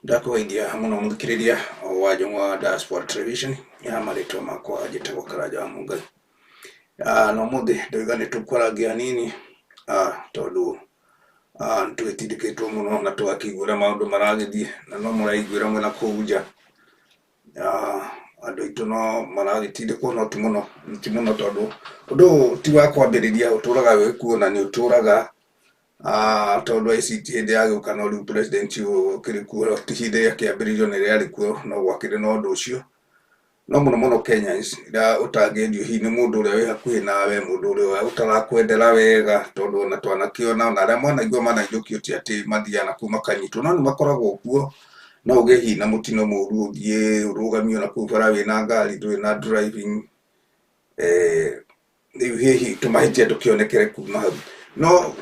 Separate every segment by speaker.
Speaker 1: Ndakũgeithia mũno mũthikĩrĩria wa Njũng'wa Diaspora Television ya marĩtwa makwa njĩtagwo Karanja wa Mũngai. Na ũmũthĩ ndoiga nĩ tũkwarangia hanini tondũ nĩ tũgĩtindĩkĩtwo mũno na tũgakĩigua ũrĩa maũndũ maragĩthiĩ na no mũraiguĩra mwĩna kũu nja. Andũ aitũ no maragĩtindĩkwo no ti mũno, ti mũno tondũ ũndũ ũyũ ti wa kwambĩrĩria ũtũraga wĩ kuo na nĩ ũtũraga tondũ ICT hĩndĩ yagĩũka no rĩu president ũyũ ũkĩrĩ kuo ti hĩndĩ ĩrĩa nĩ rĩarĩ kuo no gwakĩrĩ na ũndũ ũcio. No mũno mũno Kenyans ĩrĩa ũtangĩendio hihi nĩ mũndũ ũrĩa wĩ hakuhĩ nawe, mũndũ ũrĩa ũtarakwendera wega tondũ ona twanakĩona ona arĩa mwanaigua manainũkio ti atĩ mathiaga nakũu makanyitwo no nĩ makoragwo kuo. No ũgĩe hihi na mũtino mũru ũthiĩ ũrũgamio nakũu bara wĩna ngari ndũrĩ na driving rĩu hihi tũmahĩtia tũkĩonekere kuma hau. No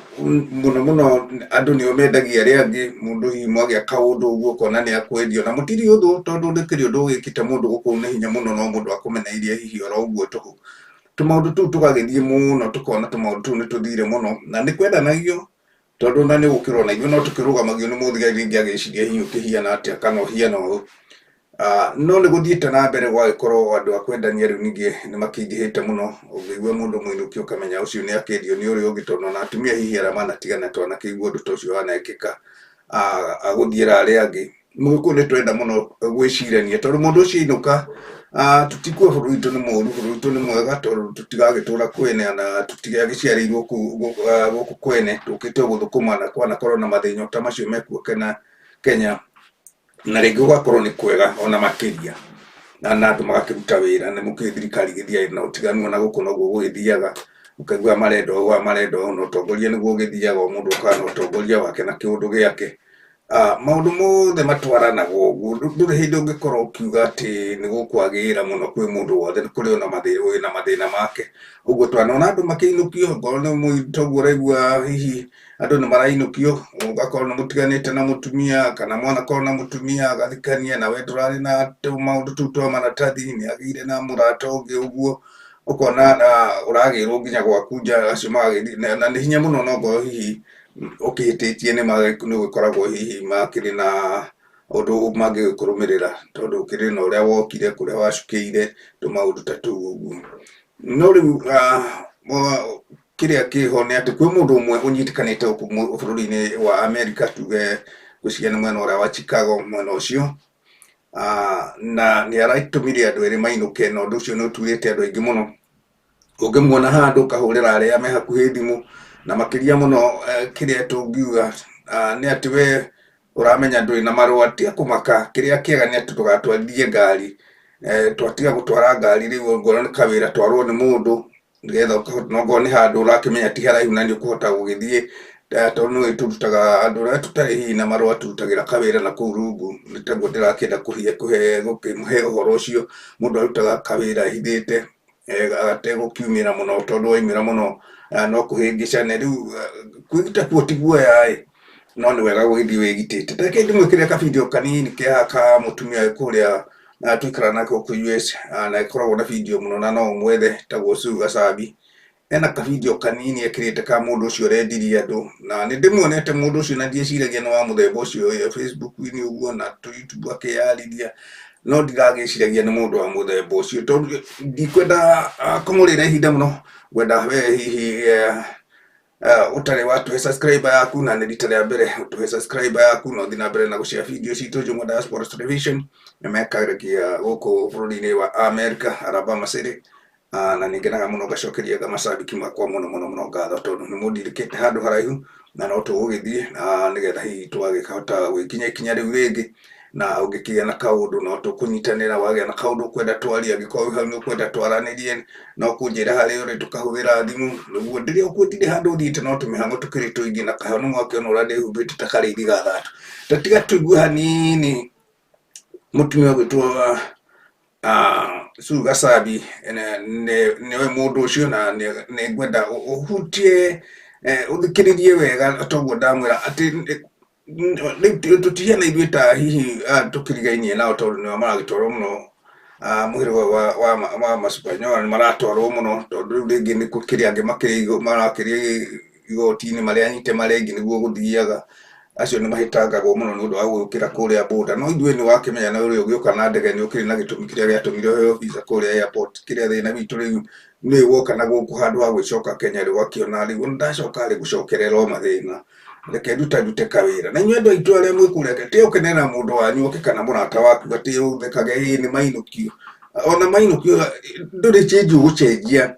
Speaker 1: mũno mũno andũ nĩo mendagia arĩa angĩ, mũndũ hihi mwagĩa kaũndũ ũguo ũkona nĩ akwendio na mũtirĩ ũthũ tondũ ndũkĩrĩ ũndũ ũgĩkĩte mũndũ gũkũ nĩ hinya mũno no mũndũ akũmeneirie hihi oro ũguo tũhũ. Tũmaũndũ tũu tũgagĩthiĩ mũno tũkona tũmaũndũ tũu nĩ tũthire mũno na nĩ kwendanagio tondũ ona nĩ gũkĩrwo na ithuĩ no tũkĩrũgamagio nĩ mũthigari rĩngĩ agĩciria hihi ũkĩhiana atĩa kana ũhiana ũũ. No nĩ gũthiĩte na mbere gũgagĩkorwo andũ a kwendania rĩu ningĩ nĩ makĩingĩhĩte mũno, ũngĩigua mũndũ mũinũki ũkamenya ũcio nĩ akĩendio nĩ ũrĩa ũngĩ tondũ ona atumia hihi arĩa manatigana twanakĩigua ũndũ ta ũcio wanekĩka agũthiĩra arĩa angĩ. Mũgĩkũyũ nĩ twenda mũno gwĩcirania tondũ mũndũ ũcio ainũka tũtikuo bũrũri witũ nĩ mũru, bũrũri witũ nĩ mwega tondũ tũtigagĩtũra kwene na tũtigagĩciarĩirwo gũkũ kwene, tũkĩte o gũthũkũma na kwanakorwo na mathĩna ta macio mekuo Kenya na rĩngĩ gũgakorwo nĩ kwega ona makĩria na andũ magakĩruta wĩra nĩ mũkĩũĩ thirikari ĩgĩthiaga na ũtiganu ona gũkũ noguo gũgĩthiaga, ũkaigua marenda ũũ aya marenda ũũ na ũtongoria nĩguo ũgĩthiaga o mũndũ okaga na ũtongoria wake na kĩũndũ gĩake. Maũndũ mothe matwaranaga ũguo, ndũrĩ hĩndĩ ũngĩkorwo ũkiuga atĩ nĩ gũkwagĩra mũno kwĩ mũndũ wothe, nĩ kũrĩ ona wĩna mathĩna make. Ũguo twanona andũ makĩinũkio, okorwo nĩ toguo ũraigua hihi andũ nĩ marainũkio, ũgakorwo nĩ mũtiganĩte na mũtumia kana mwanakorwo na mũtumia agathikania nawe ndũrarĩ na tũmaũndũ tũu twa maratathi, nĩ agĩire na mũrata ũngĩ ũguo, ũkona ũragĩrwo nginya gwaku nja acio magagĩthiĩ, na nĩ hinya mũno onokorwo hihi ũkĩhĩtĩtie nĩ ũgĩkoragwo hihi makĩrĩ na ũndũ mangĩgĩkũrũmĩrĩra tondũ ũkĩrĩ na ũrĩa wokire, kũrĩa wacukĩire, tũmaũndũ ta tũu ũguo. No rĩu kĩrĩa kĩho nĩ atĩ kwĩ mũndũ ũmwe ũnyitĩkanĩte gũkũ bũrũri-inĩ wa Amerika tuge ngwĩciria nĩ mwena ũrĩa wa Chicago mwena ũcio, na nĩ aratũmire andũ erĩ mainũke na ũndũ ũcio nĩ ũturĩte andũ aingĩ mũno. Ũngĩmuona handũ ũkahũrĩra arĩa me hakuhĩ thimũ, na makĩria mũno kĩrĩa tũngiuga nĩ atĩ we ũramenya ndũrĩ na marũa, tiga kũmaka, kĩrĩa kĩega nĩ atĩ ndũgatwarithie ngari, twatiga gũtwara ngari rĩu ongorwo nĩ kawĩra twarwo nĩ mũndũ, nĩgetha ũkahota okorwo nĩ handũ ũrakĩmenya ti haraihu na nĩ ũkũhota gũgĩthiĩ, tondũ nĩ tũrutaga andũ arĩa tũtarĩ hihi na marũa tũrutagĩra kawĩra na kũu rungu, nĩ taguo ndĩrakĩenda kũhe ũhoro ũcio, mũndũ arutaga kawĩra ehithĩte ategũkiumĩra mũno tondũ waumĩra mũno no kũhĩngĩcane, rĩu kwĩgita kuo ti guoya ĩ, no nĩ wega gũgĩthiĩ wĩgitĩte. Ta reke ndĩmwĩkĩrĩre ka video kanini ke haha ka mũtumia wĩ kũrĩa tũikaraga nake gũkũ US na ĩkoragwo na video mũno na no ũmwethe etagwo Sue Gacabi. Ena ka video kanini ekĩrĩte ka mũndũ ũcio ũrendirie andũ na nĩ ndĩmuonete mũndũ ũcio na ndieciragia nĩ wa mũthemba ũcio Facebook-inĩ ũguo na YouTube akĩyarĩria no ndiragĩciragia nĩ mũndũ wa mũthemba ũcio tondũ ndikwenda kũmũrĩra ihinda mũno, ngwenda we hihi ũtarĩ watũhe subscriber yaku na nĩ rita rĩa mbere ũtũhe subscriber yaku na ũthiĩ na mbere na gũshare video citũ Njũng'wa Diaspora Television nĩ mekaragia gũkũ bũrũri-inĩ wa America, Alabama City. Na nĩ ngenaga mũno ngacokeria macambĩki makwa mũno mũno mũno ngatho tondũ nĩ mũndirikĩte handũ haraihu na no tũgũgĩthiĩ na nĩgetha hihi tũgagĩkĩhota gũgĩkinya ikinya rĩu rĩngĩ na ũngĩkĩgĩa na kaũndũ no tũkũnyitanĩra, wagĩa na kaũndũ ũkwenda twarie, angĩkorwo wĩ hau nĩ ũkwenda twaranĩrie no kũnjĩra harĩa ũrĩ tũkahũthĩra thimũ nĩguo ndĩrĩ o kuo ndirĩ handũ thiĩte no tũmĩhang'o tũkĩrĩ tũingĩ na kaheo nĩ mwakĩona ũrĩa ndĩhumbĩte ta karĩithi ga thatu. Ta tiga tũigue hanini mũtumia ũgwĩtwo Sue Gacabi nĩwe mũndũ ũcio na nĩ ngwenda ũhutie ũthikĩrĩrie wega toguo ndamwĩra atĩ rĩu tũtihiana ithuĩ ta hihi tũkĩrigainie nao tondũ nĩo maragĩtwarwo mũno mũhĩrĩga ũyũ wa Masupanyola nĩ maratwarwo mũno tondũ rĩu rĩngĩ nĩ gũkĩrĩ angĩ makĩrĩ marakĩrĩ igoti-inĩ marĩ anyite marĩ aingĩ nĩguo gũthiaga. Acio nĩ mahĩtangagwo mũno nĩ ũndũ wa gũgĩũkĩra kũrĩa border. No ithuĩ nĩ wakĩmenya na ũrĩa ũgĩũka na ndege nĩ ũkĩrĩ na gĩtũmi kĩrĩa gĩatũmire ũheo visa kũrĩa airport. Kĩrĩa thĩna witũ rĩu nĩ woka na gũkũ handũ ha gwĩcoka Kenya rĩu ũgakĩona rĩu ona ndacoka rĩ gũcokerera o mathĩna. Reke ndutarute kawĩra. Na inyuĩ andũ aitũ arĩa mwĩ kũrĩa tiga gũkenerera mũndũ wanyu oke kana mũrata waku atĩ ũthekage ĩĩ nĩ mainũkio. Ona mainũkio ndũrĩ change ũgũcenjia.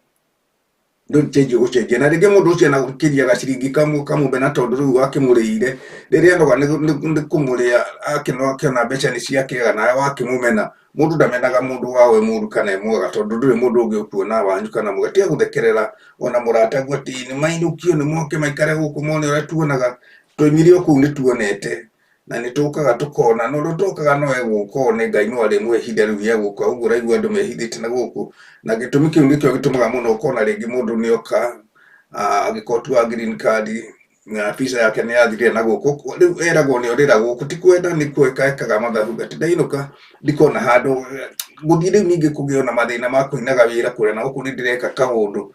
Speaker 1: Ndũrĩ change ũgũcenjia. Na rĩngĩ mũndũ ũcio anagũkĩria gaciringi kamwe kamũmena tondũ rĩu wakĩmũrĩire, rĩrĩa anoga nĩ kũmũrĩa akĩona mbeca nĩ ciakĩaga nawe wakĩmũmena. Mũndũ ndamenaga mũndũ wao e mũru kana e mwega tondũ ndũrĩ mũndũ ũngĩ ũkuona wanyu kana mwega. Tiga gũthekerera ona mũrataguo atĩ nĩ mainũkio nĩ moke maikare gũkũ mone ũrĩa tuonaga. Twaumire o kũu nĩ tuonete na nĩ tũkaga tũkona na ũrĩa ũtokaga no egũka one Ngai no arĩmũhe ihinda rĩu rĩa gũka. Ũguo ũraigua andũ mehithĩte na gũkũ na gĩtũmi kĩu nĩkĩo gĩtũmaga mũno ũkona rĩngĩ mũndũ nĩ oka angĩkorwo tu wa green card na visa yake nĩ yathirire na gũkũ rĩu eragwo nĩ orĩra gũkũ ti kwenda nĩ kweka ekaga mathabu atĩ ndainũka ndikona handũ gũthiĩ rĩu ningĩ kũgĩa na mathĩna ma kũinaga wĩra kũrĩa na gũkũ nĩ ndĩreka kaũndũ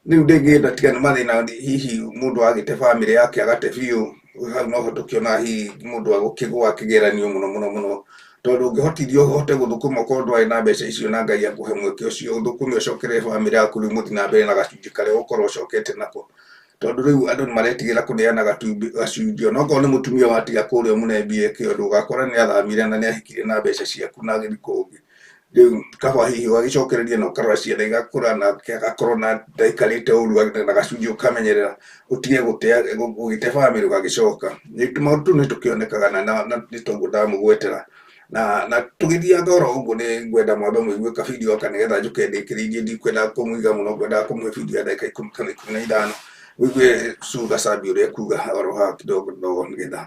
Speaker 1: rĩu ndĩngĩenda tiga nĩ mathĩna hihi mũndũ agĩte bamĩrĩ yake agate biũ hau noho tũkĩonaga hihi mũndũ agũkĩgũa kĩgeranio mũno mũno mũno tondũ ũngĩhotithio ũhote gũthũkũma okorwo ndwarĩ na mbeca icio na Ngai akũhe mweke ũcio ũthũkũme ũcokerere bamĩrĩ yaku rĩu mũthiĩ na mbere na gacunjĩ karĩa ũgũkorwo ũcokete nako. Tondũ rĩu andũ nĩ maretigĩra kũneana gatumbĩ gacunjĩ ona okorwo nĩ mũtumia watiga kũrĩa ũmũne mbia eke ũndũ ũgakora nĩ athamire na nĩ ahikire na mbeca ciaku na agĩthiĩ kũngĩ. Rĩu kaba hihi ũgagĩcokereria na ũkarora ciana igakũra nake agakorwo na ndaikarĩte ũru na gacunjĩ ũkamenyerera ũtige gũte ũgĩte bamĩrĩ ũgagĩcoka. Maũndũ tũu nĩ tũkĩonekaga na nĩ toguo ndamũgwetera. Na tũgĩthianga oro ũguo nĩ ngwenda mwambe mũigue ka video gaka nĩgetha njũke ndĩkĩrĩirie ndikwenda kũmũiga mũno ngwendaga kũmũhe video ya ndagĩka 10 kana 15 mũigue Sue Gacabi ũrĩa ekuga oro haha kidogo kidogo nĩgetha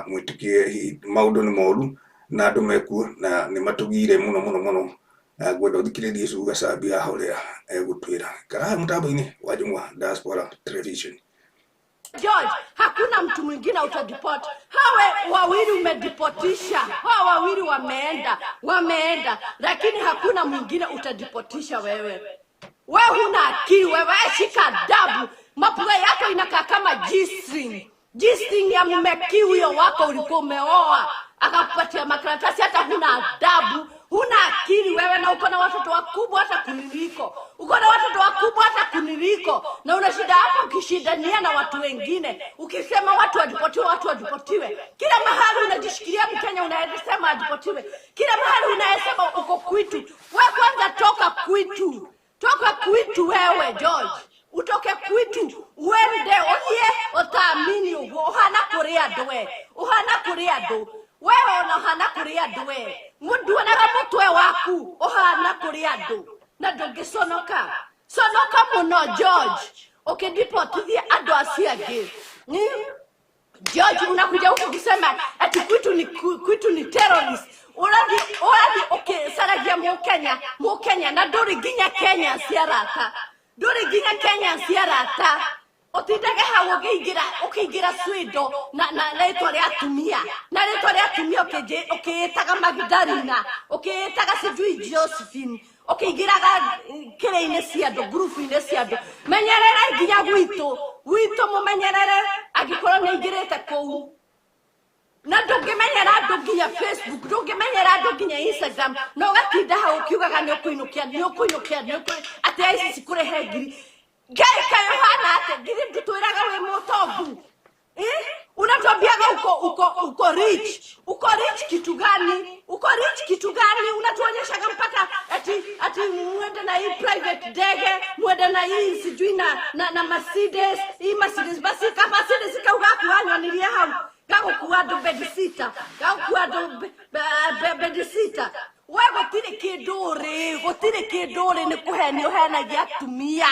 Speaker 1: mwĩtĩkie hihi maũndũ nĩ moru na andũ mekuo na nĩ matũgire mũno mũno mũno. Ngwenda ũthikĩrĩrie Sue Gacabi haha ũrĩa egũtwĩra. Ikara haha mũtambo-inĩ wa Njũng'wa Diaspora Television.
Speaker 2: George, hakuna mtu mwingine utadeport. Hawe wawili umedeportisha, hawa wawili wameenda, wameenda, lakini hakuna mwingine utadeportisha wewe. We huna akili wewe, shika adabu. Mapua yako inakaa kama G-string. G-string ya mumeki huyo wako ulikuwa umeoa akakupatia makaratasi, hata huna adabu, huna akili wewe, na uko na watoto wakubwa hata kuniliko, uko na watoto wakubwa hata kuniliko, na una shida hapo ukishindania na watu wengine, ukisema watu wadipotiwe, watu wadipotiwe, kila mahali unajishikilia Mkenya, unasema adipotiwe, kila mahali unasema uko kwitu. We kwanza toka kwitu, toka kwitu wewe George, utoke kwitu uende uthie utaamini uguo uhana kuri andu we, uhana kuri andu wewe, ona uhana kuri andu we, nduonaga mutwe waku uhana kuri andu na ndungiconoka conoka muno George ukidipotithia andu acio angi. George, unakuja huku kusema ati kwitu ni terrorist. Urathi urathi ukicaragia mukenya mukenya na nduri nginya Kenya ciarata, nduri nginya Kenya ciarata, utindage hau ũkĩingĩra ũkĩingĩra Swindo na rĩtwa rĩa atumia, na rĩtwa rĩa atumia ũkĩĩtaga Magdalena, ũkĩĩtaga sijui Josephine, ũkĩingĩraga kĩrĩa-inĩ cia andũ, ngurubu-inĩ cia andũ. Menyerera nginya gwitũ, gwitũ mũmenyerere angĩkorwo nĩ aingĩrĩte kũu. Na ndũngĩmenyera andũ nginya Facebook, ndũngĩmenyera andũ nginya Instagram, na ũgatinda hau ũkiugaga nĩ ũkũinũkia, nĩ ũkũinũkia, nĩ ũkũinũkia, atĩ aici cikũrehe ngiri. Ngai kaĩ ũhana atĩa? Ngiri ndũtwĩraga wĩ mũtongu. Unatuambiaga uko rich. Uko rich kitu gani? Uko rich kitu gani? Unatuonyeshaga mpaka ati muende na hii private ndege, muende na hii sijui na Mercedes, hii Mercedes basi ka Mercedes kauga kuhanywa hau. Gagũkua andũ bedi sita, gagũkua andũ bedi sita. We gũtirĩ kĩndũ ũrĩ, gũtirĩ kĩndũ ũrĩ, nĩ kũhenio ũhenagia atumia.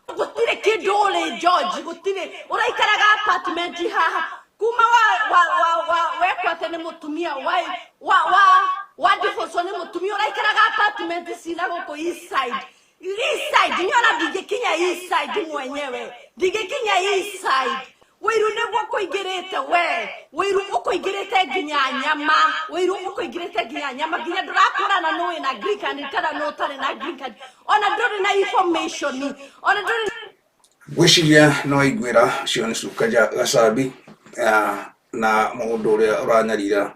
Speaker 2: Gũtirĩ kĩndũ ũrĩ George, gũtirĩ. Ũraikaraga apartment haha kuma wa wekwo atĩ nĩ mũtumia wa divorce nĩ mũtumia, ũraikaraga apartment cina gũkũ east side. East side, niona ndingĩkinya east side mwenyewe, ndingĩkinya east side. Wĩiru nĩguo ũkũingĩrĩte we, wĩiru ũkũingĩrĩte nginya nyama, wĩiru ũkũingĩrĩte nginya nyama, nginya ndũrakũrana nũ wĩna green card kana nũ ũtarĩ na green card, ona ndũrĩ na information, ona ndũrĩ.
Speaker 1: Ngwĩciria no aiguĩra ũcio nĩ Sue Gacabi. Na mũndũ ũrĩa ũranyarira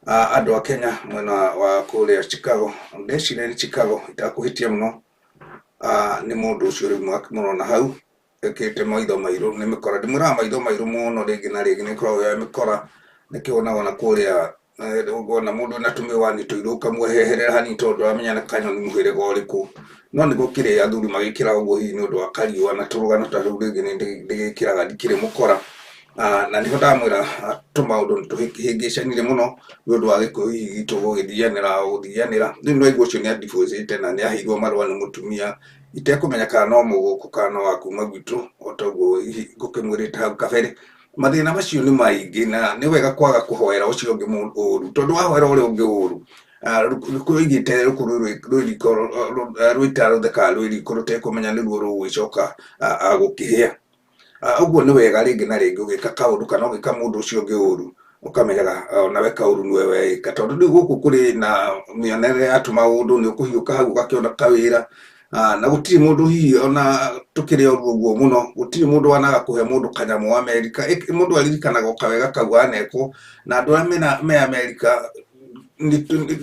Speaker 1: andũ a Kenya mwena wa kũrĩa Chicago, ndeciria nĩ Chicago itakũhĩtia mũno, nĩ mũndũ ũcio rĩu mũrona hau ekĩrĩte maitho mairũ nĩ mĩkora. Ndĩmwĩraga maitho mairũ mũno rĩngĩ na rĩngĩ nĩ ĩkoragwo ya mĩkora, nĩkĩo wonaga ona kũrĩa wona mũndũ ena tũmĩwani tũirũ ũkamweherera hanini tondũ ndũramenya nĩ kanyoni mũhĩrĩga ũrĩkũ. No nĩ gũkĩrĩ athuri magĩkĩraga ũguo hihi nĩ ũndũ wa kariũa na tũrũgano ta rũu rĩngĩ nĩ ndĩgĩkĩraga ndikĩrĩ mũkora. Na nĩho ndamwĩra tũmaũndũ nĩ tũhĩngĩcanire mũno nĩ ũndũ wa gĩkũyũ hihi gitũ gũgĩthianĩra o gũthianĩra. Rĩu nĩ waigua ũcio nĩ a-divorce-ĩte na nĩ aheirwo marũa nĩ mũtumia itekũmenya kana no mũgũkũ kana no wa kuma gwitũ o ta ũguo hihi ngũkĩmwĩrĩte hau kabere. Mathĩna macio nĩ maingĩ na nĩ wega kwaga kũhoera ũcio ũngĩ ũru tondũ wahoera ũrĩa ũngĩ ũru Gĩkũyũ oigĩte rũkũrũ rwĩ riko rwĩta rũthekaga rwĩ riko rũtekũmenya nĩruo rũgũgĩcoka gũkĩhĩa. Ũguo nĩ wega rĩngĩ na rĩngĩ ũgĩka kaũndũ kana ũgĩka mũndũ ũcio ũngĩ ũru ũkamenyaga onawe kaũru nĩwe weĩka tondũ rĩu gũkũ kũrĩ na mĩonere ya tũmaũndũ nĩ ũkũhiũka hau ũgakĩona kawĩra na gũtirĩ mũndũ hihi ona tũkĩrĩ oru ũguo mũno gũtirĩ mũndũ wanaga kũhe mũndũ kanyamũ Amerika. Mũndũ aririkanaga o kawega kau anekwo na andũ arĩa me Amerika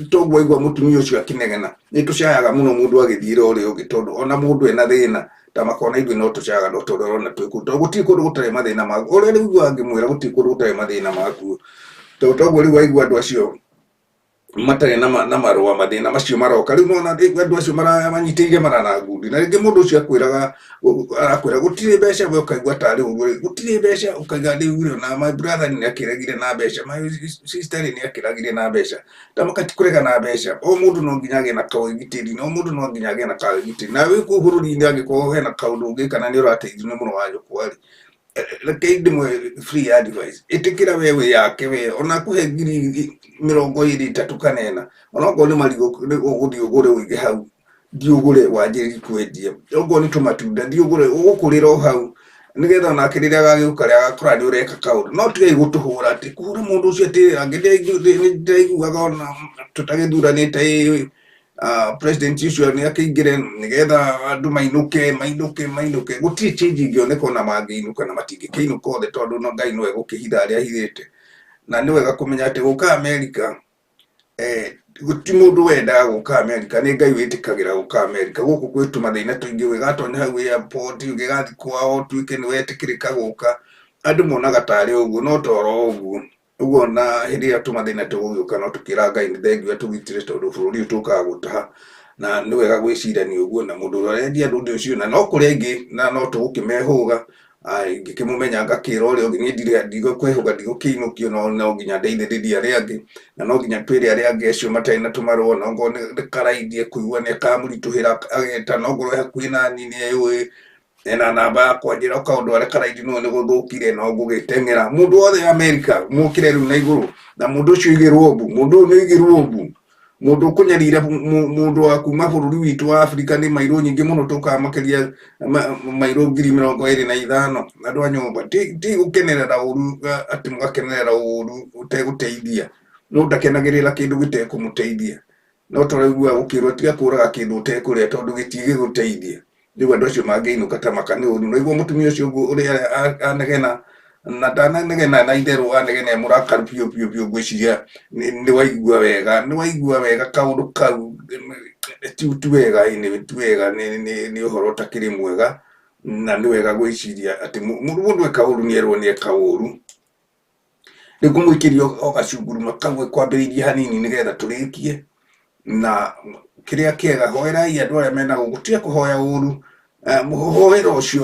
Speaker 1: toguo aigua mũtumia ũcio akĩnegena nĩ tũcayaga mũno mũndũ agĩthiĩra ũrĩa ũngĩ tondũ ona mũndũ ena thĩna ta makona ithuĩ no tũcayaga no tondũ ũrona twĩ kũu tondũ gũtirĩ kũndũ gũtarĩ mathĩna maku ũrĩa rĩu angĩmwĩra gũtirĩ kũndũ gũtarĩ mathĩna maku tondũ toguo rĩu aigua andũ acio matarĩ na marũa mathĩna macio maroka rĩu nona andũ acio manyitĩrĩire marana ngundi na rĩngĩ mũndũ ũcio akwĩraga arakwĩra gũtirĩ mbeca we ũkaigua tarĩ ũguo gũtirĩ mbeca ũkaiga rĩu rĩ na my brother nĩ akĩregire na mbeca my sister nĩ akĩragire na mbeca ta makati kũrega na mbeca o mũndũ no nginya agĩe na kawĩgitĩri na o mũndũ no nginya agĩe na kawĩgitĩri na wĩ kũu bũrũri-inĩ angĩkorwo hena kaũndũ ũngĩka na nĩ ũrateithio nĩ mũrũ wa nyũkwa rĩ reke ndĩmwe free advice ĩtĩkĩra we wĩ yake we ona kũhe ngiri 23 kana 4 onokorwo nĩ marigũ ũgũthiĩ ũgũre ũige hau thiĩ ũgũre wanjĩrĩrie kwendia okorwo nĩ tũmatunda thiĩ ũgũre ũgũkũrĩra o hau nĩgetha onake rĩrĩa agagĩũka rĩ agakora nĩ ũreka kaũndũ no tigai gũtũhũra atĩ kũhũra mũndũ ũcio atĩ angĩ ndĩraiguaga ona tũtagĩthuranĩte ĩ president ũcio nĩ akĩingĩre nĩgetha andũ mainũke mainũke mainũke gũtirĩ change ingĩoneka ona mangĩinũka na matingĩkĩinũka othe tondũ no Ngai nowe gũkĩhitha arĩa ahithĩte na nĩ wega kũmenya atĩ gũka Amerika gũtirĩ mũndũ wendaga gũka Amerika nĩ Ngai wĩtĩkagĩra gũka Amerika gũkũ gwĩ tũmathĩna tũingĩ ũgĩgatonya hau airport ũgĩgathiĩ kwao ũtuĩke nĩ wetĩkĩrĩka gũka andũ monaga tarĩ ũguo no toro ũguo ũguo na hĩndĩ ĩrĩa tũmathĩna tũgũgĩũka no tũkĩra Ngai nĩ thengiũ atũgitĩre tondũ bũrũri ũyũ tũkaga gũtaha na nĩ wega gwĩcirania ũguo na mũndũ ũrĩa ũrendia andũ ũcio na no kũrĩ aingĩ na no tũgũkĩmehũga ingĩkĩmũmenya ngakĩra ũrĩa ũngĩ niĩ ndirĩ ndigũkwĩhũga ndigũkĩinũkio no no nginya ndeithĩrĩrie arĩa angĩ na no nginya twĩre arĩa angĩ acio matarĩ na tũmarũa no ngorwo nĩ karaithie kũigua nĩ kamũritũhĩra ageta no ngorwo e hakuhĩ nani nĩ ewĩ ena namba yakwa njĩra ũka ũndware karaithi no nĩ gũthũkire no ngũgĩteng'era mũndũ wothe Amerika mũkĩre rĩu na igũrũ na mũndũ ũcio oigĩrwo mbu mũndũ ũyũ nĩ oigĩrwo mbu mũndũ ũkũnyarira mũndũ wa kuma bũrũri witũ wa Afrika nĩ mairũ nyingĩ mũno tũkaga makĩria mairũ 25,000 andũ a nyũmba ti gũkenerera ũru atĩ mũgakenerera ũru ũtegũteithia no ndakenagĩrĩra kĩndũ gĩtekũmũteithia no tũraigua gũkĩrwo tiga kũraga kĩndũ ũtekũrĩa tondũ gĩtigĩgũteithia rĩu andũ acio mangĩinũka ta maka nĩ ũru naigua mũtumia ũcio ũguo ũrĩa anegena na ndananegena na itherũ anegena e mũrakaru biũ biũ biũ ngwĩciria nĩ waigua wega nĩ waigua wega kaũndũ kau ti wega ti wega nĩ ũhoro ũtakĩrĩ mwega na nĩ wega gwĩciria atĩ mũndũ eka ũru nĩ erwo nĩ eka ũru rĩu ngũmũikĩria o gacunguruma kau kwambĩrĩirie hanini nĩgetha tũrĩkie na kĩrĩa kĩega hoerai andũ arĩa mena gũkũ tiga kũhoya ũru hoera ũcio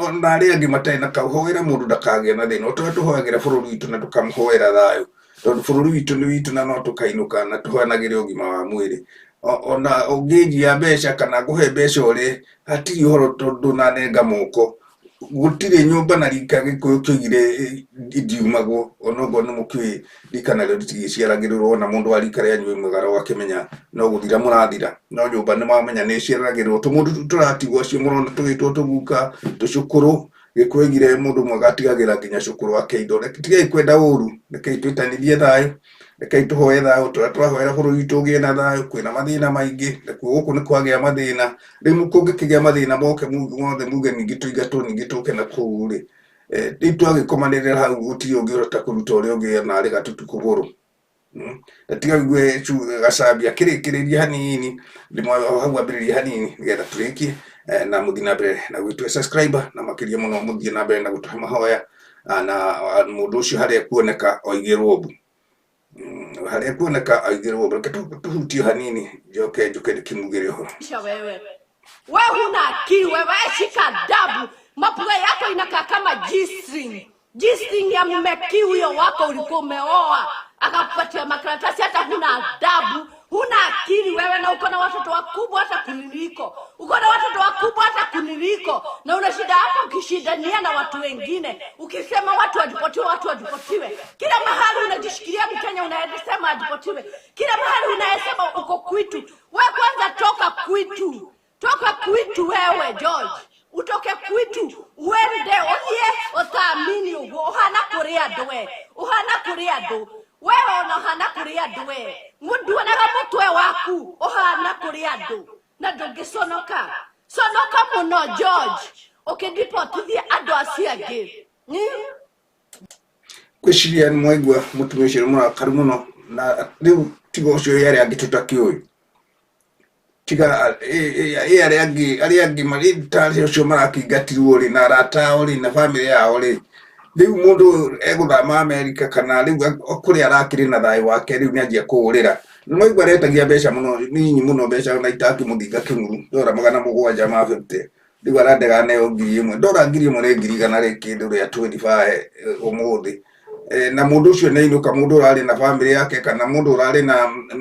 Speaker 1: ona arĩa angĩ matarĩ na kau hoera mũndũ ndakagĩe na thĩna o ta ũrĩa tũhoyagĩra bũrũri witũ na tũkamũhoera thayũ tondũ bũrũri witũ nĩ witũ na no tũkainũka na tũhoyanagĩre ũgima wa mwĩrĩ ona ũngĩnjia mbeca kana ngũhe mbeca ũrĩe hatirĩ ũhoro tondũ ndũnanenga moko gũtirĩ nyũmba na rika gĩkũyũ kĩoigire ndiumagwo onokorwo nĩ mũkĩũĩ rika narĩo rĩtigĩciaragĩrĩrwo ona mũndũ wa rika rĩanyu wĩ mwega ũgakĩmenya no gũthira mũrathira no nyũmba nĩ mamenya nĩ ĩciaragĩrĩrwo tũmũndũ tũu tũratigwo acio mũrona tũgĩtwo tũguka tũcũkũrũ gĩkũyũ oigire mũndũ mwega atigagĩra nginya cũkũrũ wake indo tigai kwenda ũru rekei twĩtanithie thayũ rekei tũhoe thayũ tũrĩa tũrahoera bũrũri witũ ũgĩe na thayũ kwĩna mathĩna maingĩ nakuo gũkũ nĩ kwagĩa mathĩna rĩu kũngĩkĩgĩa mathĩna moke mothe muge ningĩ tũingatwo ningĩ tũke na kũu rĩ Rĩu twagĩkomanĩrĩra hau gũtirĩ ũngĩhota kũruta ũrĩa ũngĩ ona arĩ gatutu kũgũrũ. Na tiga wigue gacambia kĩrĩkĩrĩria hanini hau ambĩrĩria hanini nĩgetha tũrĩkie na mũthiĩ na mbere na gwĩtũhe subscriber na makĩria mũno mũthiĩ na mbere na gũtũhe mahoya na mũndũ ũcio harĩa ekuoneka oigĩrwo mbu. Harĩa ekuoneka oigĩrwo mbu. Reke tũhutie hanini njoke njũke ndĩkĩmugĩre ũhoro.
Speaker 2: Wewe we huna akili wewe, shika adabu. Mapua yako inakaa kama G-string. G-string ya mmeki huyo wako ulikuwa umeoa akakupatia makaratasi, hata huna adabu, huna akili wewe, na uko na watoto wakubwa hata kuniliko, uko na watoto wakubwa hata kuniliko, na una shida hapo ukishindania na watu wengine, ukisema watu wadipotiwe, watu wadipotiwe, kila mahali unajishikilia Mkenya, unasema adipotiwe, kila mahali unasema uko kwitu. We kwanza toka kwitu, toka kwitu wewe George, utoke kwitu uende uthie uthamini uguo uhana kuri andu we, uhana kuri andu wewe, ona uhana kuri andu we, nduonaga mutwe waku uhana kuri andu na ndungiconoka conoka muno George ukindipotithia andu acio angĩ.
Speaker 1: Ngwĩciria nĩ mwaigua mũtumia ũcio nĩ mũrakaru mũno na rĩu tiga ũcio ĩ arĩa angĩ tũtakĩũĩ tiga ĩ arĩa angĩ marĩ ta ũcio marakĩingatirwo rĩ na arata ao rĩ na bamĩrĩ yao rĩ rĩu mũndũ egũthama Amerika kana rĩu kũrĩa arakĩrĩ na thayũ wake rĩu nĩanjia kũũrĩra. Nĩmwaigua aretagia mbeca mũno ninyi mũno mbeca ona itakĩmũthinga kĩng'uru ndora 700 ma 50 rĩu arandega neo 1000 ndora 1000 nĩ ngiri igana rĩ kĩndũ rĩa 25 ũmũthĩ. Na mũndũ ũcio nĩainũka mũndũ ũrarĩ na bamĩrĩ yake kana mũndũ ũrarĩ na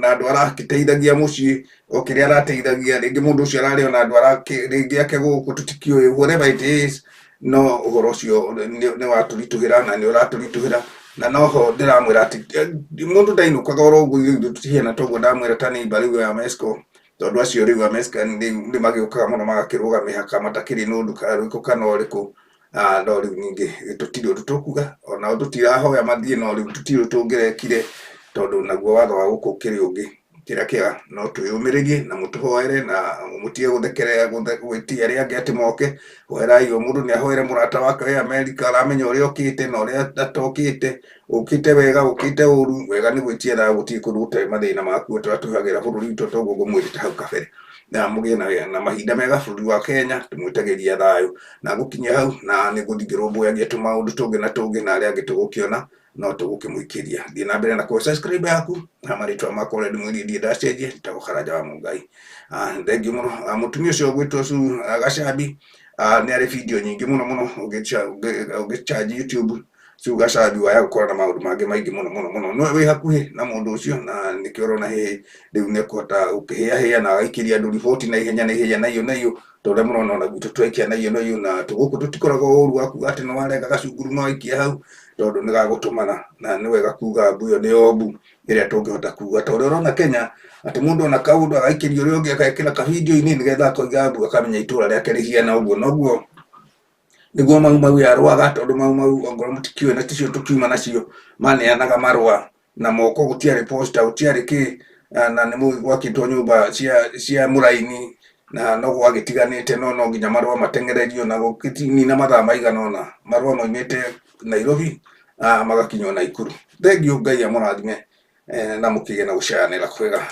Speaker 1: andũ arakĩteithagia mũciĩ o kĩrĩa arateithagia rĩngĩ mũndũ ũcio ararĩ ona andũ rĩngĩ ake gũkũ tũtikĩũĩ whatever it is no ũhoro ũcio nĩ watũritũhĩra na nĩ ũratũritũhĩra na noho ndĩramwĩra atĩ mũndũ ndainũkaga oro ũguo ithuĩ tũtihiana toguo ndamwĩra ta neighbor rĩu ya Mesco tondũ acio rĩu a Mesco nĩ magĩũkaga mũno magakĩrũga mĩhaka matakĩrĩ na ũndũ ũrĩkũ kana ũrĩkũ. No rĩu ningĩ tũtirĩ ũndũ tũkuga ona tũtirahoya mathiĩ no rĩu tũtirĩ ũndũ tũngĩrekire tondũ naguo watho wa gũkũ ũkĩrĩ ũngĩ. Kĩrĩa kĩega no twĩyũmĩrĩrie na mũtũhoere na mũtige gũthekerera gwĩtia arĩa angĩ atĩ moke. Hoerai o mũndũ nĩahoere mũrata wake wĩ Amerika aramenya ũrĩa okĩte na ũrĩa atokĩte, ũkĩte wega ũkĩte ũru, wega nĩ gwĩtia thayũ gũtirĩ kũndũ gũtarĩ mathĩna makuo tũrĩa tũhagĩra bũrũri witũ toguo ngũmwĩrĩte hau kabere. Na mũgĩe na mahinda mega bũrũri wa Kenya tũmwĩtagĩria thayũ na gũkinyia hau na nĩ ngũthiĩ ngĩrũmbũyagia tũmaũndũ tũngĩ na tũngĩ na arĩa angĩ tũgũkĩona no tũgũkĩmũikĩria. Thiĩ na mbere na kũ subscribe yaku na marĩtwa makwa ũrĩa ndĩmwĩrire ndirĩ ndacenjia njĩtagwo Karanja wa Mũngai. Thengiũ mũno. Mũtumia ũcio ũgwĩtwo Sue Gacambi nĩ arĩ video nyingĩ mũno mũno ũngĩcharge YouTube Sue Gacambi waya gũkorwo na maũndũ mangĩ maingĩ mũno mũno mũno. No wĩ hakuhĩ na mũndũ ũcio na nĩkĩo ũrona hihi rĩu nĩ ekũhota gũkĩhĩahĩa na agaikĩria andũ riboti na ihenya na ihenya na iyo na iyo ta ũrĩa mũrona ona gwitũ twaikia na iyo na iyo na tũgũkũ tũtikoragwo ũru wa kuga atĩ nĩ warenga gacunguru no waikia hau tondũ nĩ gagũtũmana na nĩ wega kuga mbu ĩyo nĩ ombu ĩrĩa tũngĩhota kuga ta ũrĩa ũrona Kenya atĩ mũndũ ona kaũndũ agaikĩria ũrĩa ũngĩ agekĩra kavideo-inĩ nĩgetha akoiga mbu akamenya itũra rĩake rĩhiana ũguo noguo nĩguo Mau Mau yarũaga tondũ Mau Mau ongorwo mũtikĩũĩ na ticio tũkiuma nacio maneanaga marũa na moko gũtiarĩ posta gũtiarĩ kĩ na nĩ mũĩ gwakĩtwo nyũmba cia mũraini na no gwagĩtiganĩte no no nginya marũa mateng'ererio na gũkĩnina mathaa maigana ũna marũa maumĩte Nairobi magakinywo Naikuru. Thengiũ Ngai amũrathime na mũkĩgĩe na gũcayanĩra kwega.